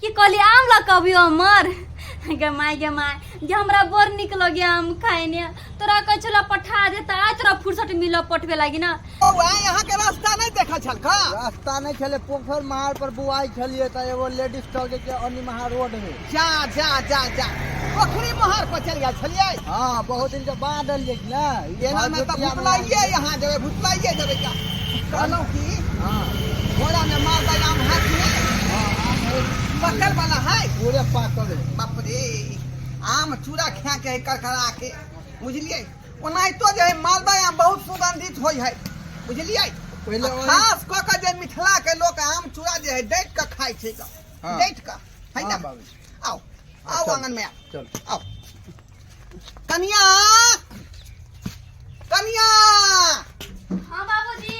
की कहली आम लऽ कऽ अबियौ हमर। गे माय, गे माय, जे हमरा बड़ नीक लगैया आम खाइने। तोरा कहै छलौ पठा दे तऽ आइ तोरा फुर्सत मिलऽ पठबे लागी ना। बौआ, यहाँ के रास्ता नहीं देखल छल का? रास्ता नहीं छले, पोखर महार पर बुआई छलिए त एगो लेडीज टल के अन्य महा रोड है। जा जा जा जा, पोखरी महार पर चल गेल छलिए। हाँ, बहुत दिन के बाद एलिए कि ना। एना में तऽ भुतलाइए यहाँ जेबै, भुतलाइए जेबै का। कहलहुँ की, हाँ। घोड़ा में मालदा आम है कि नहीं? हाँ, आम है। पकल वाला है? पूरे पाकल है। बाप रे, आम चूड़ा खा के है करकरा के, बुझलिए। ओनाहितो जे है मालदा आम बहुत सुगंधित होइ है, बुझलिए। पहिले आ ओहि- खास कऽ के जे मिथिला के लोक आम चूड़ा जे है डटि कऽ खाइ छै गऽ। हाँ। डटि कऽ है ना। हाँ, बाबूजी। आउ आउ चल। आंगन में आउ। चल। आउ कनिया, कनिया। हाँ बाबूजी।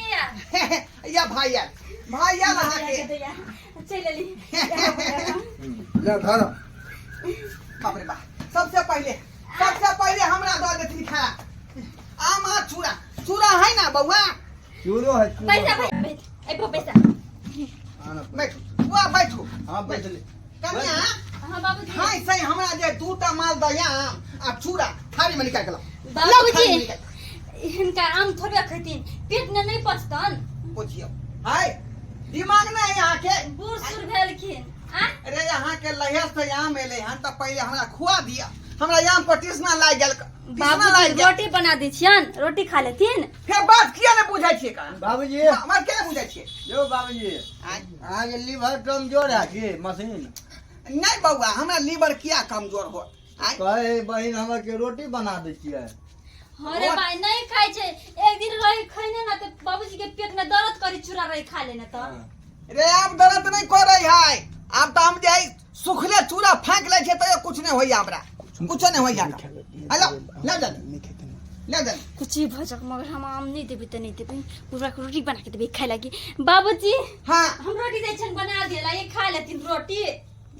या भाई आयल, भाई आयल अहाँके। चलि एली। ले धर। बाप रे बाप, सबसे पहिले हमरा दऽ देथिन खाना आम आ चूड़ा। चूड़ा है ना बौआ? चूड़ो है, चूड़ो। पैसा भाई, बैठ, ए पो पैसा। हाँ ना, बैठू बुआ, बैठू। हाँ, बैठली। कनिया। हाँ बाबूजी। हाँ सही, हमरा जे दूटा मालदह आम आ चूड़ा थारी में निकालि के लाउ। बाबूजी, लाउ थारी में निकालि के। हिनका आम थोड़े खैथिन, पेट ने नहीं पचतन। बुझियौ, हाय दिमाग नहीं है यहाँ के। बूढ़ सूढ़ भेलखिन। आ? अरे यहाँ के लहर से आम एले हन तऽ पहिले हमरा खुआ दिया। हमरा आम पर टिसना लागि गेल, टिसना बाबूजी लागि गेल। रोटी बना दै छियन, रोटी खा लेथिन। फेर बात किया नहि बुझै छियै का? बाबूजी। हमरा किया नहि बुझै छियै? यौ बाबूजी। आँय? अहाँके लीवर कमजोर है की मशीन? नहि बौआ, हमरा लीवर किया कमजोर होत? आँय? कहे बहिन हमर के रोटी बना दै छियै। हाँ रे भाई, नहीं खाइ छै। एक दिन रही खैने ना तऽ बाबूजी के पेट में दर्द करी, चूड़ा रही खा लेने तऽ। हाँ। रे आब दर्द नहीं करे है, आब तऽ हम जे है सुखले चूड़ा फाँक लै छियै तैयो कुछ नहि होइया, हमरा कुछो नहि होइया। हेलो, ले जल्दी, ले जल्दी। कुछ भी भऽ जाक मगर हम आम नहीं देबै तऽ नहीं देबै। पूरा के रोटी बना के देबै खाय लागी। बाबूजी। हाँ। हम रोटी दै छियनि बना दिए ला, ये खा लेथिन रोटी।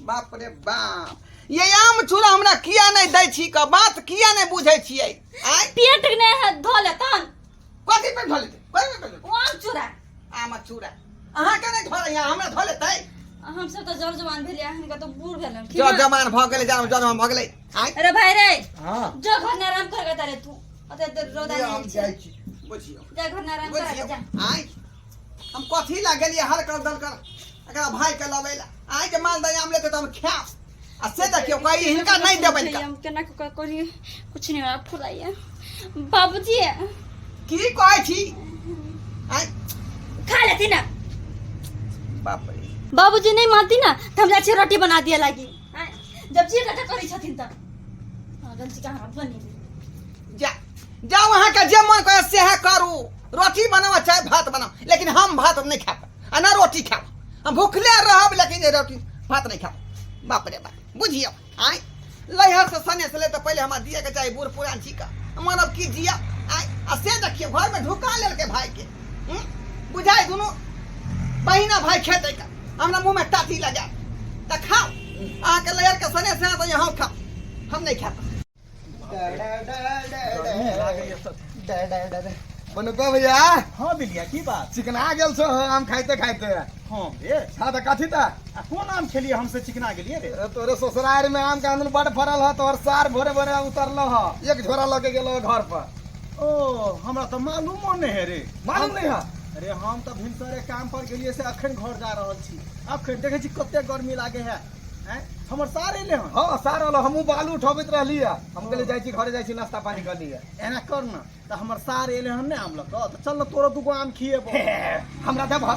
बाप रे बाप, ये आम चूड़ा हमरा किया नहीं दै छी का? बात किया नहीं बुझै छियै? आँय? पेट नहि है धो लेतन। कथी पे धो लेतै? कथी पे धो लेतै? ओ आम चूड़ा। आम चूड़ा अहाँ के नहीं धोले, हमरा धो लेतै। हम सब तऽ जर जवान भेलियै, हिनका तऽ बूढ़ भेलन। जर जवान भऽ गेलै, जर जवान भऽ गेलै। आँय? अरे भाई रे। हाँ। जो घर में आराम कर तारे तू, अते देर रौदा ले, नहीं हम छै। जाइ छी। बुझियौ। जा घर में आराम कर, बुझियौ। जा। आँय, हम कथी ला गेलियै हर कर दल कर एकरा भाई के लबै ला? आँय के मालदह आम लेतै तऽ हम खायब। आ से देखियौ, कही हिनका नहीं देबै का। हम केना के करी, कुछ नहीं हमरा फुराइया। बाबूजी। की कहै छी? आँय? खा लेती ना। बाप रे। बाबूजी नहीं मानती ना तो हम जाइ रोटी बना दिए लागी। आँय, जब जी कटा करी छथिन तऽ पागल छी कहाँ बनेली। जा जाओ, अहाँ के जे मन करे सेहे करू, रोटी बनाओ चाहे भात बनाओ, लेकिन हम भात नहीं खायब आ ना रोटी खायब। हम भूखले रहब लेकिन ये रोटी भात नहीं खायब। बाप रे बाप, बुझियौ। आँय, लैहर से सने से ले तऽ पहिले हमरा दिए के चाही, बूढ़ पुरान छी का मानव की जिया। आँय, आ से देखियौ घर में ढुका लेलकै भाई के। बुझाइ दुनू बहिना भाई खेतै का, हमरा मुँह में टाटी लगा तऽ खाओ। अहाँके लैहर के सने से तऽ यहाँ खाओ, हम नहीं खायब। बनुका भैया। हाँ बिलिया, की बात? चिकना गेल छो आम खाइते खाइते। हाँ रे। हाँ तऽ कथी तऽ? आ कोन आम खेलिए हमसे चिकना गेलिए रे? अरे तोरे ससुरार में आम के आंदन बड़ फरल ह, तोहर सार भोरे भोरे उतरलो ह, एक झोरा लके गेलो घर पर। ओ हमरा तऽ मालूमो नहीं है रे। मालूम नहीं है? अरे हम तऽ भिनसरे काम पर गेलिए से अखन घर जा रहल छी। अखन देखै छी कते गर्मी लागे है। आँय? हमर सार एले हन। हाँ सार एलो, हमहूँ बालू उठबैत रहली है। हम कहलिए जाइ छी घरे, जाइ छी नाश्ता पानी कर लिए। एना कर न तऽ हमर सार एले हन ने आम लऽ कऽ, तऽ चल न तोरो दूगो आम खिएबो। हमरा देबह?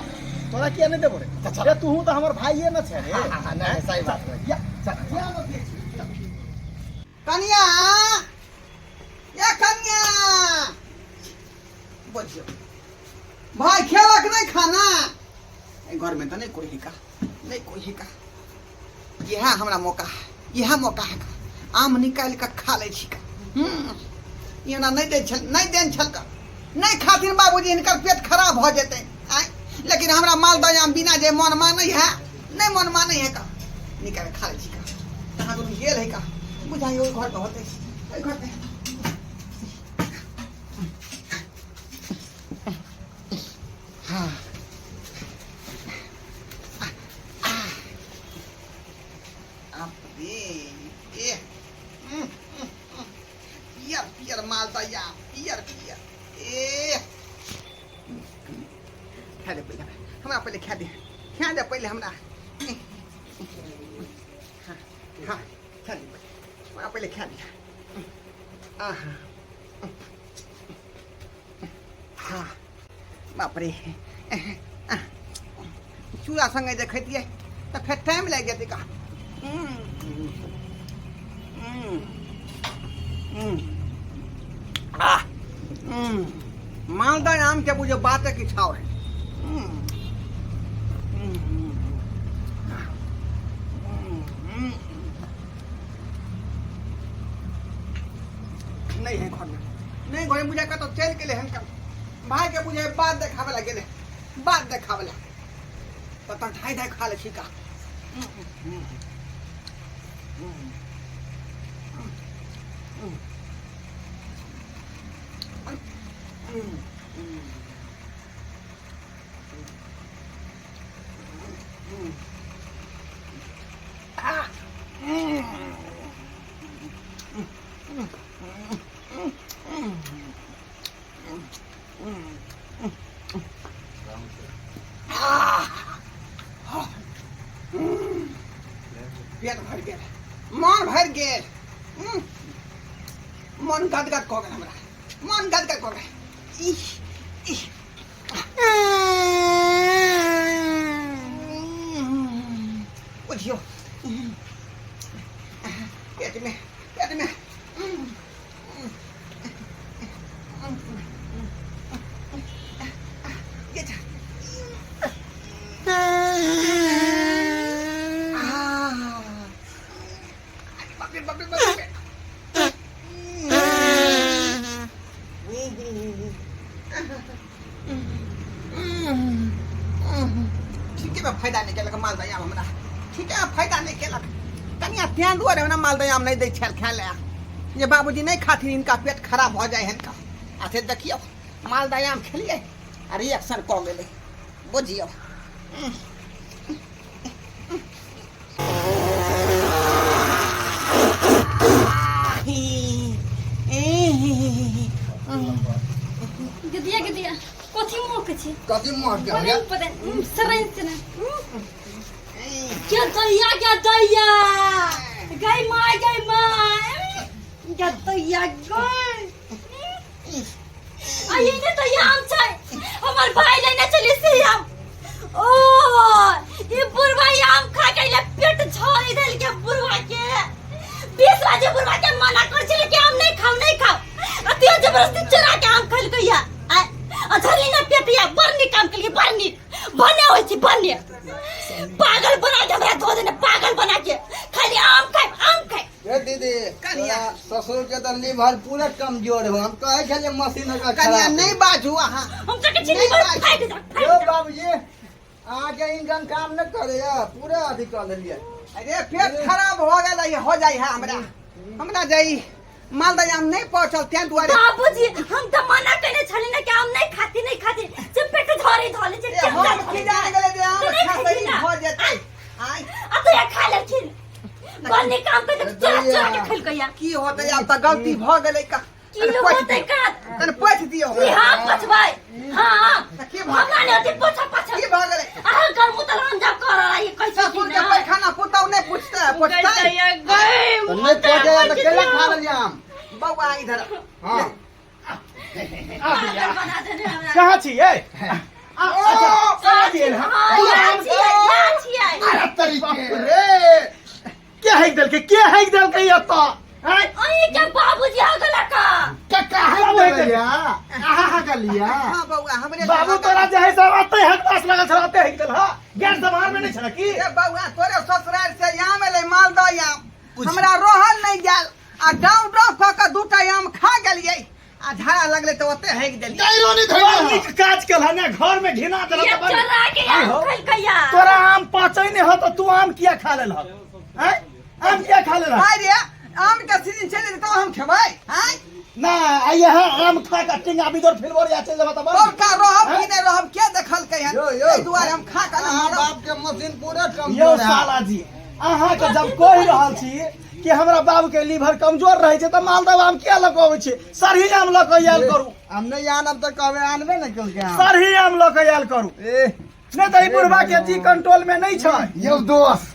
तोरा किया नहीं देबो रे? चल। रे तूहू तऽ हमर भाइये न छै रे। हाँ, हाँ, नहीं, सही बात है। या, चल, किया न दियै छी? चल। कनिया, या कनिया, बुझियौ भाई खेलक नहीं खाना। एहि घर में तऽ नहीं कोई हिका, नहीं कोई हिका। इएह हमरा मौका है, इएह मौका है। आम निकालि कऽ खा लै छी का। एना नहीं दै छल, नहीं देन छल का, नहीं खाथिन बाबूजी, हिनकर पेट खराब भऽ जेतै। आँय, लेकिन हमरा मालदह आम बिना जे मन मानै है, नहीं मन मानै है का, निकालि खा लै छी का। कहाँ दुनू गेल है का, बुझाइ ओहि घर पर होतै, ओहि घर पे। हाँ। बाप रे ए उम्म, उम्म, उम्म। पियर पियर मालदह आम पियर पियर ए खा दे पहिले हमरा पहिले खा दे खा दे पहिले हमरा हाँ हाँ खा दे पहिले हमरा पहिले खा दे आहा हाँ बाप रे चूड़ा संगे जे खैतियै तऽ फेर टाइम लागि जेतै का आह मालदह आम के बुझो बाते किछु आओर है। नहीं है घर में नहीं घर में बुझा कतौ चलि गेलै हन का भाई के बुझे बात देखावे ला गेलै बात देखावे ला तऽ ढाई ढाई खा लै छी का पेट भरि गेल मन भरि गेल हम्म। मन गदगद कऽ गेल हमरा मन गदगद कऽ गेल इह इह बुझियौ पेटमे पेटमे ये जा। अरे बाप रे बाप रे बाप रे ठीके में फायदा नहि केलक मालदह आम हमरा ठीके में फायदा नहि केलक कनिया तें दुआरे हमरा मालदह आम नहि दै छल खाय लए जे बाबूजी नहि खाथिन हिनका पेट खराब भऽ जाइ हिनका आ से देखियौ मालदह आम खेलियै आ रिएक्शन कऽ गेलै बुझियौ गदिया गदिया कथी मुख छै कथी मुँह के पता नहीं पता नहीं सरन से क्या दैया क्या दैया गई माँ गई माँ क्या दैया गई आ ये ने तो आम छै हमर भाई लेने चली से आम ओ ई बुढ़वा ई आम खा के ले पेट झोरी देल के बुढ़वा के 20 बजे बुढ़वा के मना कर छले कि आम नहीं खाओ नहीं खाओ आ त्यो जबरदस्ती चुरा के आम खल गया आ आ झरली ना पेट या बड़ नीक काम केलकै बड़ नीक भने होइ छै भने पागल बना के हमरा धो देने पागल बना के खाली आम खाए आम खाए ए दीदी कनिया। तोरा ससुर के तऽ लीवर पूरा कमजोर हो हम कहै छलियै मशीन ओकरा कनिया खराब नहीं बाजू अहाँ हम तो के नहीं चिल्ली पर बाजू। फाइट जा है। यौ बाबूजी अहाँके इंजन काम नहि करैया पूरा अथी कऽ देलियै अरे पेट खराब हो गेल है, हो जाइ है हमरा हमरा जाइ मालदह आम नहीं पहुंचल तें दुआरे बाबूजी हम तो मना केने छली ना कि आम नहीं खाती नहीं खाती से पेट धरे धले छै ए, हम की जाने गेलै जे आम तो नहीं खा खाती ना। भऽ जेतै आय आ तो या खा लेलखिन बड़ नीक काम कर चोरा चोरा के खेल या की होतै आब तऽ गलती भऽ गेलै का की होतै का कने पोछि दियौ की हाँ पछबै हाँ तऽ की भऽ हमरा नहि होतै पोछा पाछा की भऽ गेलै अहाँ घर मुतल हम जब कर रहा ये कैसे ससुर के पैखाना पुतौ नहि पुछतै पुछतै तऽ नहि पहुँचैया तऽ केला खा लेलियै आम बौआ इधर हँ पागल बना देने हमरा कहाँ छियै अच्छा कहाँ छियै हाँ यहाँ छियै यहाँ छियै अरे तरीके रे के हेक देलकै के हेक देलकै एतऽ आँय अहीं के बाबूजी हगला का कक्का है देलिया अहाँ हगलिया हाँ बौआ हमरे बाबू तोरा जे है सब अतै हकदास लगल छल अतै हेक देल हँ गैर समार में नहीं छल की ए बौआ तोरे ससुराल से आम एलै मालदह आम हमरा रहल नहि गेल आ डाँव डाँव कऽ कऽ दूटा आम खा गेलियै आ झाड़ा लगलै तऽ ओते हेक देलियै डायरो नहीं बड़ धैले नीक काज केलह ने घर में घिना देलह ये तऽ बड़ चोरा के आइ आम हो। खलकैया तोरा आम पचै नहि हो तऽ तू आम किया खा लेलह आँय आम किया खा लेलह आइ रे आम के सीजन चलि जेतै तऽ हम खेबै आँय ना आइ यहाँ आम खा कऽ टिंगा बिदोर फिलबोर या चलि जेबह तऽ बड़ बड़का रहब कि नहि रहब के देखलकै हन यो, यो। एहि दुआरे हम खा कऽ ने अहाँ मरब बाप के मशीन पूरा यौ कमजोर है साला जी अहाँके जब कहि रहल छी कि हमरा बाबू के लीवर कमजोर रहै छै तऽ मालदह आम किया लऽ कऽ अबै छै? सरही आम लऽ कऽ आयल करू। हम नहि आनब तऽ कहबै आनबे ने केलकै आम। सरही आम लऽ कऽ आयल करू। ए। नहि तऽ ई बुढ़बा के जी कंट्रोल में नहि छै। यौ दोस्त,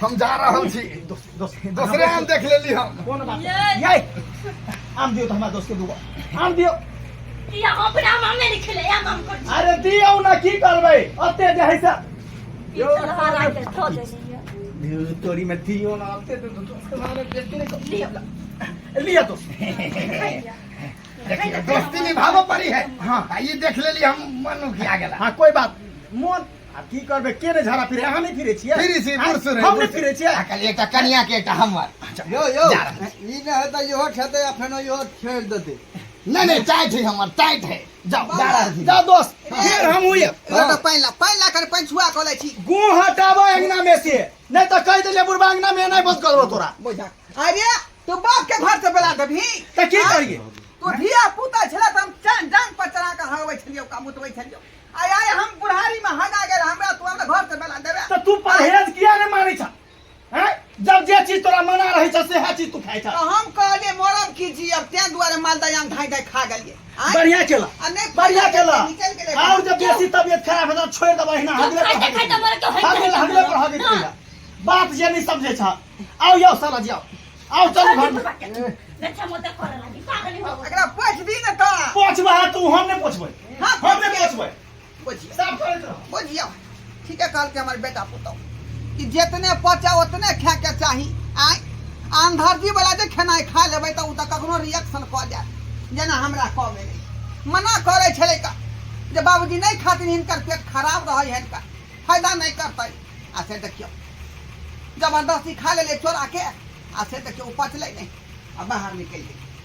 हम जा रहल छी। दोस्त, दोसरे आम देख लेली हम। कोन बात? ये। ये आम दियौ तऽ हमरा दोस्त के दूगो आम दियौ। या अपना आम नहीं खेले आम आम कर। अरे दियौ ना, की करबै ओते जे है से। यो हरा के थो देलियै। तोरी में दियौ ना ओते तो दोस्त के सामने बेइज्जती नहीं कर। लियो। लिअ दोस्त। देखियौ, दोस्ती निभाबऽ पड़ी है। हाँ। आ ई देख लेली हम, मन उखिया गेला। हाँ, कोई बात मोन आ की करबै, के नहि झाड़ा फिरे? अहाँ नहि फिरे छियै? फिरी छी, बुढ़ सुर है, हम नहि बुढ़ सुर। फिरे छियै। आ कहलियै एकटा कनिया के, एकटा हमर। यो यो। जा रहल। ई नहि हेतै, इहो खेतै आ फेनो इहो छोड़ि देतै। नहीं नहीं, टाइट है हमर, टाइट है। जाओ, जा रहल छी। जा दोस्त, फिर हम हुए। एगो पानि ला, पानि ला, कनि पानि छुआ कऽ लै छी। गुह हटाबो अंगना में से, नहीं तो कहि देलियै बुढ़बा अंगना में नहीं बस करबो तोरा। बुझा, अरे तू बाप के घर से बेला देबही? तऽ की करियै? तू धिया पुता छला तऽ हम जान पर चढ़ा कऽ हगबै छलियौ, का मुतबै छलियौ। आय आय हम बुढ़ारी में हगा गेल हमरा, तू हमरा घर से बेला देबे? तऽ तू परहेज किया नहीं मानै छ? हैं? जब जे चीज तोरा मना रहै छ सेहा चीज तू खाइ छ। तऽ हम कहलियै मरब की जीअब, तें दुआरे मालदह आम धाइ धाइ खा गेलियै। आँय? बढ़िया केला। आ नहि। बढ़िया केला। निकलि गेलै। और जब बेसी तबियत खराब हेतौ छोड़ि देबै अहिना हगले पर। खाइते खाइते मरे के होइत। हगले हगले पर हगैत रहिया। बात जे नहीं समझे छ। आओ यौ साला जी, आओ आओ, चलू घर में। अच्छा मोते करे लागी पागल हो। एकरा पोछि दी ने तऽ। पोछबा तू, हम नहीं पोछबै। हाँ, हम नहीं पोछबै। बुझियौ। साफ करैत रह। बुझियौ, ठीके कहलकै हमर बेटा पुतहु कि जितने पचे उतने खायके चाही। आय आंधरजी वाला जे खेनाइ खा लेबै तऽ ओ तऽ कखनो रिएक्शन कऽ जायत, जेना हमरा कऽ गेलै। मना करै छलै तऽ जे बाबूजी नहि खाथिन, हिनकर पेट खराब रहै है, हिनका फायदा नहि करतै। आ से देखियौ, जबरदस्ती खा लेलियै चोरा के, आ से देखियौ, ओ पचलै नहि आ बाहर निकलि गेलै।